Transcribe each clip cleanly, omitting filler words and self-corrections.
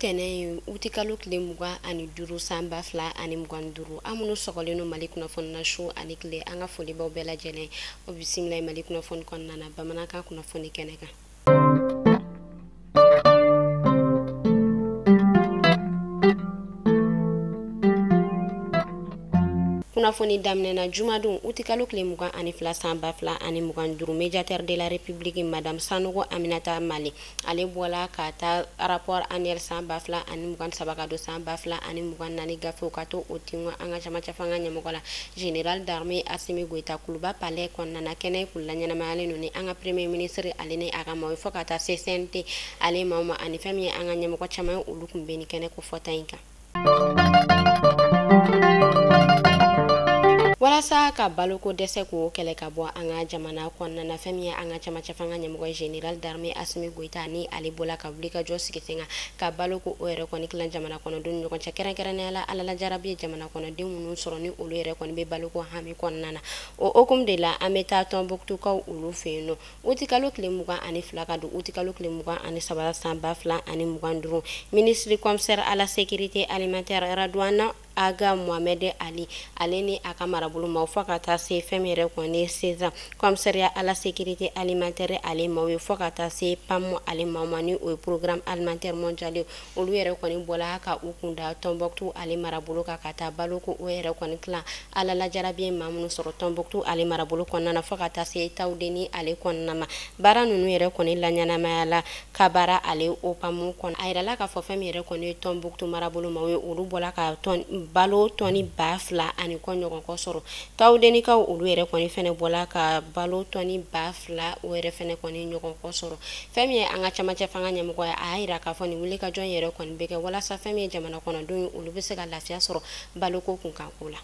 tɛnɛn ye utikalo tile 25 san 2025. An minnu sɔgɔlen don Mali kunnafoni na su ani tile, an ka foli b'aw bɛɛ lajɛlen. O bisimila Mali kunnafoni kɔnɔna na bamanankan kunnafoni kɛnɛ kan. Kunnafoni daminɛna jumadon utikalo tile 22 san 2025. Médiateur de la République Madame Sanogo Aminata Male, ale bɔla ka taa rapport annuel san 2023 ka don san 2024 gafew ka to o tingo an ka camancɛ fanga ɲɛmɔgɔ la Général d'armée Assimi Goïta Kuluba palais kɔnɔna na. Kɛnɛ kun laɲɛnamayalen don ni an ka premier ministre ale ni a ka maaw ye fo ka taa se CNT ale maaw ma, ani fɛn min ye an ka ɲɛmɔgɔ caman ye, olu kun bɛ nin kɛnɛ ko fɔta in kan. Walasa ka baloko dɛsɛ k'o kɛlɛ ka bɔ an ka jamana kɔnɔna na, fɛn min ye an ka camancɛ fanga ɲɛmɔgɔ Général d'armée Assimi Goïta ni ale bɔla ka wuli ka jɔ sigi sen kan ka baloko o yɛrɛ kɔni tilan jamana kɔnɔdenw ni ɲɔgɔn cɛ, kɛrɛnkɛrɛnnenya la Ala lajarabi ye jamana kɔnɔden minnu sɔrɔ ni olu yɛrɛ kɔni bɛ baloko hami kɔnɔna na. O hukumu de la, an bɛ taa Tɔnbukutukaw olu fɛ yen nɔ utikalo tile 22 ka don utikalo tile 23 san 2025. Ministre commissaire à la sécurité alimentaire Radouane Aga Mohamed Ali, ale ni a ka marabolo maaw fo ka taa se fɛn min yɛrɛ kɔni César commissariat à la sécurité alimentaire ale maaw ye, fo ka taa se PAM ale maaw ma, ni o ye programme alimentaire mondial ye, olu yɛrɛ kɔni bɔla ka u kunda Tɔnbukutu ale marabolo kan ka taa baloko o yɛrɛ kɔni tilan Ala lajarabi ye maa minnu sɔrɔ Tɔnbukutu ale marabolo kɔnɔna na fo ka taa se Tawudeni ale kɔnɔna ma. Baara ninnu yɛrɛ kɔni laɲɛnamaya la ka baara ale o PAM kɔnɔ. A yirala k'a fɔ fɛn min yɛrɛ kɔni ye Tɔnbukutu marabolo maaw ye, olu bɔla ka balo tɔni 2000 ani kɔ ɲɔgɔn kɔ sɔrɔ. Tawudenikaw olu yɛrɛ kɔni fɛnɛ bɔla ka balo tɔni 2000 o yɛrɛ fɛnɛ kɔni ɲɔgɔn kɔ sɔrɔ. Fɛn min ye an ka camancɛ fanga ɲɛmɔgɔ ye, a y'a yira k'a fɔ nin wuli ka jɔn yɛrɛ kɔni bɛ kɛ walasa fɛn min ye jamana kɔnɔdenw ye, olu bɛ se ka lafiya sɔrɔ baloko kunkanko la.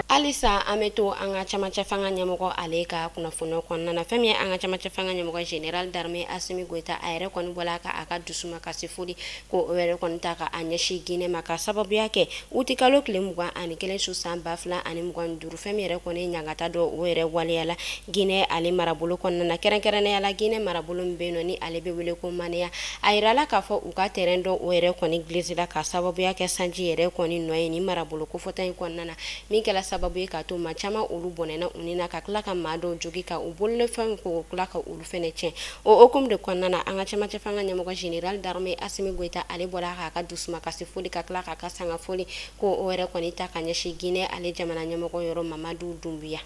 Halisa an bɛ to an ka camancɛ fanga ɲɛmɔgɔ ale ka kunnafoniya kɔnɔna na. Fɛn min ye an ka camancɛ fanga ɲɛmɔgɔ Général d'armée Assimi Goïta, a yɛrɛ kɔni bɔla ka a ka dusumakasi foli ko o yɛrɛ kɔni ta ka a ɲɛsin Guinée ma, ka sababuya kɛ utikalo tile 21 su san 2025, fɛn min yɛrɛ kɔni ye ɲangata dɔ o yɛrɛ waleyala Guinée ale marabolo kɔnɔna na, kɛrɛnkɛrɛnnenya la Guinée marabolo min bɛ yen nɔ ni ale bɛ wele ko Maneya. A yirala k'a fɔ u ka terrain dɔ o yɛrɛ kɔni glissé la ka sababuya kɛ sanji yɛrɛ kɔni nɔ ye nin marabolo kofɔta in kɔnɔna na, min kɛla sababu ye k'a to maa caman olu bɔnɛna u ni na, ka tila ka maa dɔw jogi ka u bololafɛnw k'o tila ka olu fɛnɛ tiɲɛ. O hukumu de kɔnɔna na, an ka camancɛ fanga ɲɛmɔgɔ Général d'armée Assimi Goïta ale bɔra k'a ka dusumakasi foli ka tila k'a ka sanga foli ko o yɛrɛ kɔni ta ka ɲɛsin Guinée ale jamana ɲɛmɔgɔ yɔrɔ Mamadu Doumbouya.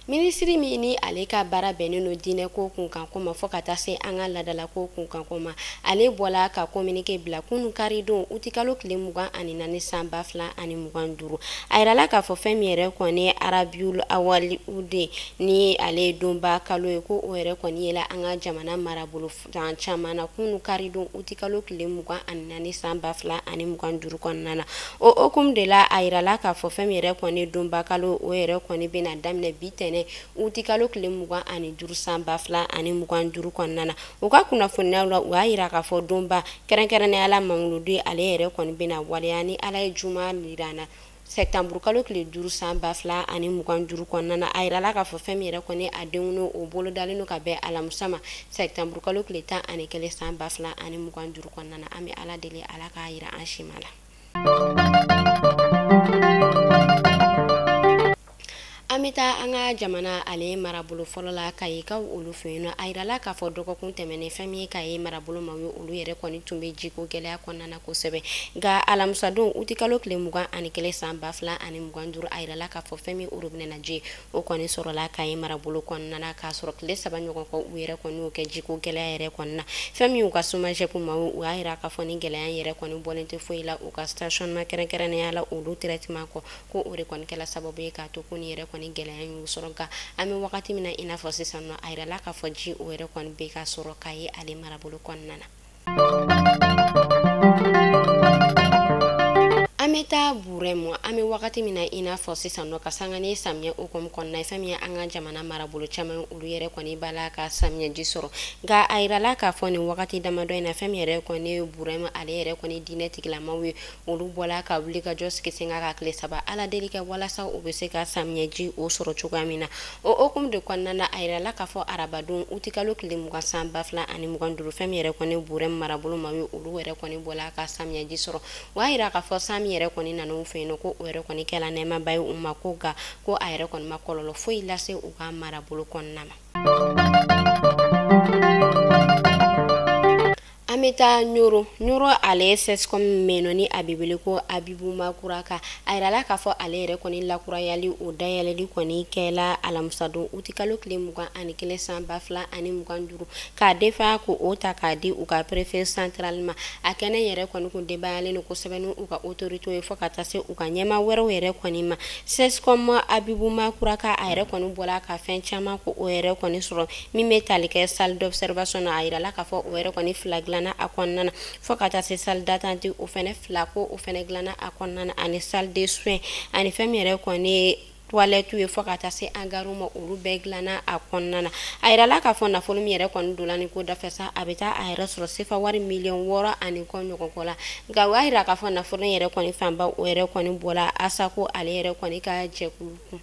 Minisiri min ni ale ka baara bɛnnen don diinɛ ko kunkanko ma fo ka taa se an ka laadala ko kunkanko ma, ale bɔla ka communiqué bila kunun karidon utikalo tile 24 san 2025. A yirala k'a fɔ fɛn min yɛrɛ kɔni ye Arabiul Awali Ude ni ale ye donba kalo ye, ko o yɛrɛ kɔni yela an ka jamana marabolo fan caman na kunun karidon utikalo tile 24 san 2025 kɔnɔna na. O hukumu de la, a yirala k'a fɔ fɛn min yɛrɛ kɔni ye donba kalo o yɛrɛ kɔni bɛna daminɛ bi tɛnɛ utikalo tile 25 san 2025 kɔnɔna na. U ka kunnafoniyaw la, u y'a yira k'a fɔ donba kɛrɛnkɛrɛnnenya la Mawuludu ale yɛrɛ kɔni bɛna waleya ni Ala ye juma yira na septembre kalo tile 5 san 2025 kɔnɔna na. A yirala k'a fɔ fɛn min yɛrɛ kɔni a denkundi o bolodalen don ka bɛn alamisa ma septembre kalo tile 11 san 2025 kɔnɔna na. An bɛ Ala deli Ala k'a yira an si ma la. An bɛ taa an ka jamana ale marabolo fɔlɔ la Kayikaw olu fɛ yen nɔ. A yirala k'a fɔ dɔgɔkun tɛmɛnen fɛn min ye Kayi marabolo maaw ye, olu yɛrɛ kɔni tun bɛ jiko gɛlɛya kɔnɔna na kosɛbɛ. Nka alamisadon utikalo tile 21 san 2025, a yirala k'a fɔ fɛn min robinet na ji o kɔni sɔrɔla Kayi marabolo kɔnɔna na, k'a sɔrɔ tile 3 ɲɔgɔn kɔ u yɛrɛ kɔni y'o kɛ jiko gɛlɛya yɛrɛ kɔnɔna na. Fɛn min y'u ka SOMAGEP maaw, u y'a yira k'a fɔ ni gɛlɛya yɛrɛ kɔni bɔlen tɛ foyi la u ka stationnement kɛrɛnkɛrɛnnenya la olu traitement kɔ, ko o de kɔni kɛla sababu ye k'a to ko nin yɛrɛ kɔni gɛlɛya y'u sɔrɔ. Nka an bɛ wagati min na i n'a fɔ sisan nɔ, a yirala k'a fɔ ji o yɛrɛ kɔni bɛ ka sɔrɔ Kayi ale marabolo kɔnɔna na. An bɛ An bɛ taa Burɛmu. An bɛ wagati min na i n'a fɔ sisan nɔ, ka sanga ni samiyɛ hukumu kɔnɔna ye, fɛn min ye an ka jamana marabolo caman, olu yɛrɛ kɔni b'a la ka samiyɛji sɔrɔ. Nka a yirala k'a fɔ nin wagati damadɔ in na, fɛn min yɛrɛ kɔni ye Burɛmu ale yɛrɛ kɔni diinɛ tigilamaw ye, olu bɔla ka wuli ka jɔ sigi sen kan ka tile 3 ala deli kɛ walasa u bɛ se ka samiyɛji o sɔrɔ cogoya min na. O hukumu de kɔnɔna na, a yirala k'a fɔ arabadon utikalo tile 20 san 2025, fɛn min yɛrɛ kɔni Burɛmu marabolo maaw ye, olu yɛrɛ kɔni bɔla ka samiyɛji sɔrɔ. O y'a yira k'a fɔ san min yɛrɛ kɔni nana u fɛ yen nɔ, ko o yɛrɛ kɔni kɛla nɛɛmaba ye u ma, ko nka ko a yɛrɛ kɔni ma kɔlɔlɔ foyi lase u ka marabolo kɔnɔna ma. An bɛ taa Ɲoro. Ɲoro ale ye CSCOM min bɛ yen nɔ ni a bɛ wele ko Abibu Makuraka, a yirala k'a fɔ ale yɛrɛ kɔni lakurayali o dayɛlɛli kɔni kɛla alamisadon utikalo tile 21 san 2025, k'a denfaya ko o ta k'a di u ka préfet central ma. A kɛnɛ yɛrɛ kɔni kun denbayalen don kosɛbɛ ni u ka autorité ye, fo ka taa se u ka ɲɛmaa wɛrɛw yɛrɛ kɔni ma. CSCOM Abibu Makuraka, a yɛrɛ kɔni bɔla ka fɛn caman ko o yɛrɛ kɔni sɔrɔ min bɛ tali kɛ salle d'observation na. A yirala k'a fɔ o yɛrɛ kɔni 2 dilanna a kɔnɔna na, fo ka taa se salle d'attente o fɛnɛ 2 ko o fɛnɛ dilanna a kɔnɔna na, ani salle de soins, ani fɛn min yɛrɛ kɔni ye toilette ye, fo ka taa se hangar ma, olu bɛɛ dilanna a kɔnɔna na. A yirala k'a fɔ nafolo min yɛrɛ kɔni donna nin ko dafɛ sa, a bɛ taa a yɛrɛ sɔrɔ sefa wari miliyɔn 6 ani kɔ ɲɔgɔn kɔ la. Nka o y'a yira k'a fɔ nafolo in yɛrɛ kɔni fanba o yɛrɛ kɔni bɔla Asako ale yɛrɛ kɔni ka jɛkulu kun.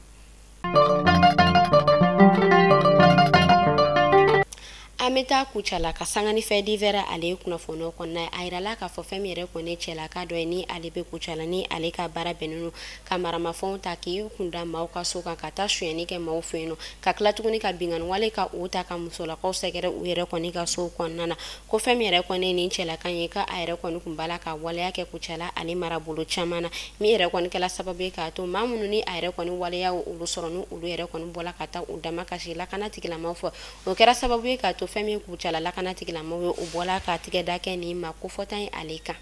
An bɛ taa Kucala ka sanga ni fɛn divers ale ye kunnafoniyaw kɔnɔna ye. A yirala k'a fɔ fɛn min yɛrɛ kɔni ye cɛlaka dɔ ye ni ale bɛ Kucala, ni ale ka baara bɛnnen don ka maramafɛnw ta k'i kun da maaw ka so kan, ka taa sonyɛni kɛ maaw fɛ yen nɔ, ka tila tuguni ka binkanni wale ka o ta ka musolakaw sɛgɛrɛ u yɛrɛ kɔni ka so kɔnɔna na. Ko fɛn min yɛrɛ kɔni ye nin cɛlaka ye, k'a yɛrɛ kɔni kun b'a la ka waleya kɛ Kucala ale marabolo caman na, min yɛrɛ kɔni kɛla sababu ye k'a to maa minnu ni a yɛrɛ kɔni waleya olu sɔrɔ, ni olu yɛrɛ kɔni bɔla ka taa u dama kasi lakana tigilamaw fɛ. O kɛra sababu ye k'a to fɛn min Kucala lakana tigilamaw ye, o bɔla ka tigɛda kɛ nin ma kofɔta in ale kan.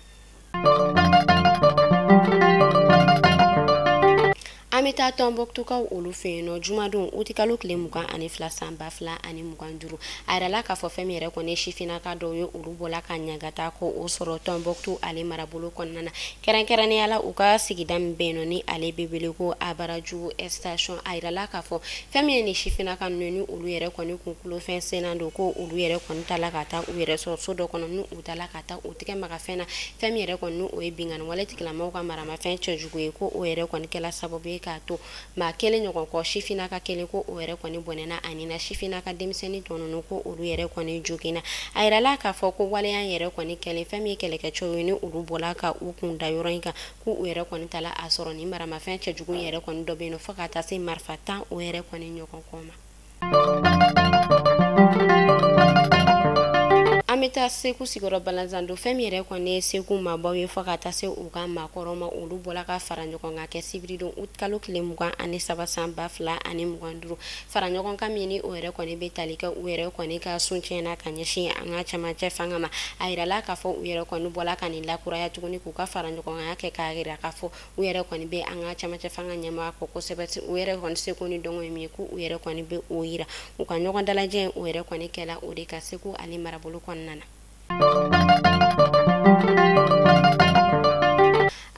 An bɛ taa Tɔnbɔkutukaw olu fɛ yen nɔ jumadon utikalo tile 22 san 2025. A yirala k'a fɔ fɛn min yɛrɛ kɔni ye sifinnaka dɔw ye, olu bɔla ka ɲangata ko o sɔrɔ Tɔnbɔkutu ale marabolo kɔnɔna na, kɛrɛnkɛrɛnnenya la u ka sigida min bɛ yen nɔ ni ale bɛ wele ko Abaraju station. A yirala k'a fɔ fɛn min ye nin sifinnaka ninnu ye, ni olu yɛrɛ kɔni kun kulofɛn senna don, ko olu yɛrɛ kɔni taala ka taa u yɛrɛ sɔrɔ so dɔ kɔnɔ, ni u taala ka taa u tigɛ maga fɛn na, fɛn min yɛrɛ kɔni o ye binkanni wale tigilamaw ka maramafɛn cɛjugu ye, ko o yɛrɛ kɔni kɛla sababu ye k'a to maa kelen ɲɔgɔn kɔ, sifinnaka kelen ko o yɛrɛ kɔni bɔnɛna ani na sifinnaka denmisɛnnin tɔ ninnu ko olu yɛrɛ kɔni joginna. A yirala k'a fɔ ko waleya yɛrɛ kɔni kɛlen, fɛn min ye kɛlɛkɛcɛw ye, ni olu bɔla ka u kun da yɔrɔ in kan, k'u yɛrɛ kɔni taala a sɔrɔ ni maramafɛn cɛjugu yɛrɛ kɔni dɔ bɛ yen nɔ, fo ka taa se marifa 10 o yɛrɛ kɔni ɲɔgɔn kɔ ma. An bɛ taa Segu sigiyɔrɔ balanzando. Fɛn min yɛrɛ kɔni ye Segu maabaw ye, fo ka taa se u ka maakɔrɔw ma, olu bɔla ka fara ɲɔgɔn kan kɛ sibiridon utikalo tile 23 san 2025, fara ɲɔgɔn kan min ni o yɛrɛ kɔni bɛ tali kɛ u yɛrɛ kɔni ka suncɛn na ka ɲɛsin an ka camancɛ fanga ma. A yirala k'a fɔ u yɛrɛ kɔni bɔla ka nin lakuraya tuguni k'u ka fara ɲɔgɔn kan kɛ k'a yira k'a fɔ u yɛrɛ kɔni bɛ an ka camancɛ fanga ɲɛmaa kɔ kosɛbɛ. U yɛrɛ kɔni seko ni dɔnko ye min ye, k'u yɛrɛ kɔni bɛ o yira. U ka ɲɔgɔn dalajɛ o yɛrɛ kɔni kɛla o de ka Segu ale marabolo kɔnɔna na.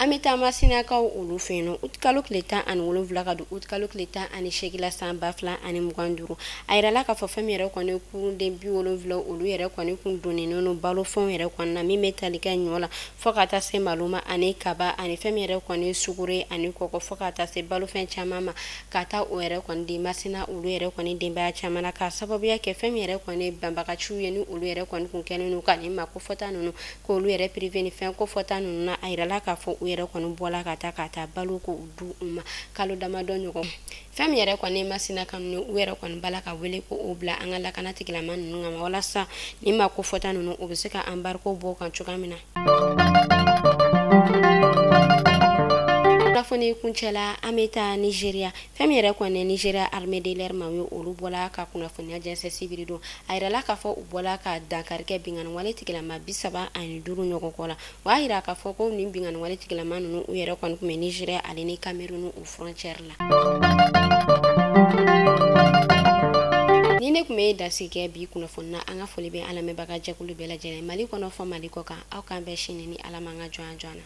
An bɛ taa Masinakaw olu fɛ yen nɔ utikalo tile 17 ka don utikalo tile 18 la san 2025. A yirala k'a fɔ fɛn min yɛrɛ kɔni kurunden 70 olu yɛrɛ kɔni kun donnen don balofɛnw yɛrɛ kɔni na, min bɛ tali kɛ ɲɔ la fo ka taa se malo ma, ani kaba, ani fɛn min yɛrɛ kɔni sukaro ani kɔkɔ, fo ka taa se balofɛn caman ma, ka taa o yɛrɛ kɔni di Masina olu yɛrɛ kɔni denbaya caman na, k'a sababuya kɛ fɛn min yɛrɛ kɔni banbagaciw ye, ni olu yɛrɛ kɔni kun kɛlen don ka nin ma kofɔta ninnu k'olu yɛrɛ privé ni fɛn kofɔta ninnu na. A yirala k'a fɔ u yɛrɛ kɔni bɔla ka taa balo k'o du u ma kalo damadɔ ɲɔgɔn. Fɛn min yɛrɛ kɔni Masina kan ninnu, u yɛrɛ kɔni bala ka wele ko o bila an ka lakana tigilama ninnu kama, walasa ni ma kofɔta ninnu u bɛ se ka embargo bɔ kan cogoya min na. Kunnafoni kuncɛla, an bɛ taa Nizeriya. Fɛn min yɛrɛ kɔni Nizeriya armée de l'air maaw ye, olu bɔla ka kunnafoniya jɛnsɛn sibiri don. A yirala k'a fɔ u bɔla ka dankari kɛ binkanni wale tigilama 35 ɲɔgɔn kɔ la. O y'a yira k'a fɔ ko nin binkanni wale tigilama ninnu u yɛrɛ kɔni tun bɛ Nizeriya ale ni Cameroun u frontière la. Ni ne tun bɛ dasigi kɛ bi kunnafoni na, an ka foli bɛ an lamɛnbaga jɛkulu bɛɛ lajɛlen Mali kɔnɔ fɔ Mali kɔ kan. Aw k'an bɛn sini ni Ala m'an ka jɔn na.